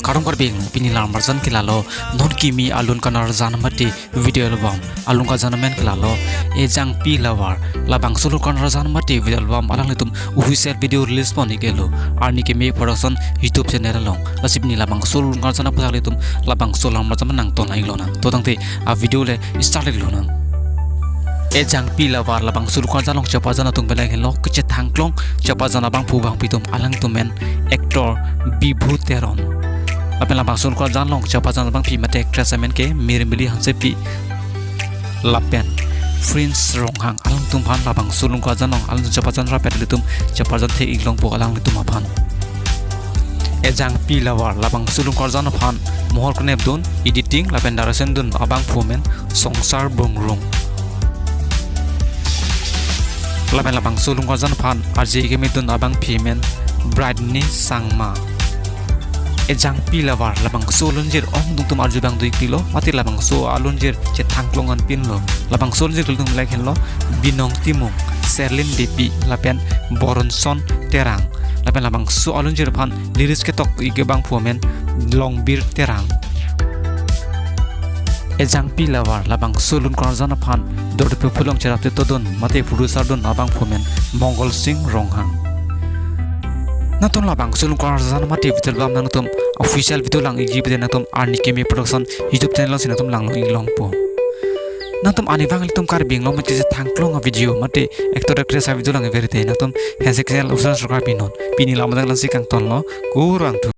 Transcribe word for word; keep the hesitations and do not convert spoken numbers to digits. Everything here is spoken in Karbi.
Kardom Karbi Anglong, pini lamarjan ke lalo, non kimi alun karjan mate video album alun karjan amen ke lalo, Ejangpi Lover. Labangso alun karjan mate video album alanglitum official video release pon-ik-etlo, Arni Keme Production YouTube channel along. Lasi pini labangso alun karjan aphan alanglitum labangso lamarjan nangton-ik lonang. To tangte a video le start-ik lonang. Ejangpi Lover labangso alun karjan along chepajan atum pen le henlo kechethangklong chepajan abangphu bangphi atum, alangtum amen actor Bibhu Teron. Lapen labangso alun karjan along chepajan abangphi mate actress amen ke Mirmili Hansepi lapen Prince Ronghang, alangtum aphan labangso alun karjan along alangtum chepajan rapet ilitum chepajan thek-ik longpo alanglitum aphan. Ejangpi Lover labangso alun karjan aphan mohor kenep dun, editing lapen direction dun abangphu amen Songsar Bongrung. Lapen labangso alun karjan aphan arje keme dun abangphi amen Brightney Sangma. Ejangpi Lover labangso alunjir ongdung atum arju abang do-ik-lo, mate labangso alunjir chethangklong anpinlo. Labangso alunjir atum le henlo Binong Timung, Serlin Beypi lapen Boronson Terang. Lapen labangso alunjir aphan lyrics ketok-ik abangphu amen Longbir Terang. Ejangpi Lover labangso alun karjan aphan dorde phulong cherap te to dun mate producer dun abangphu amen Mongol Sing Ronghang. Nangtum labangso alun karjan mate video album nangtum official video lang-ikji pute nangtum Arni Keme Production YouTube channel si nangtum langnon-ik longpo. Nangtum arnivang ilitum Karbi Anglong mate chethangklong a video mate actor actress a video lang-ik verite nangtum Hanse channel usan subscribe pinon. Pini lamarjan lasi kangtonlo, kurvangthu.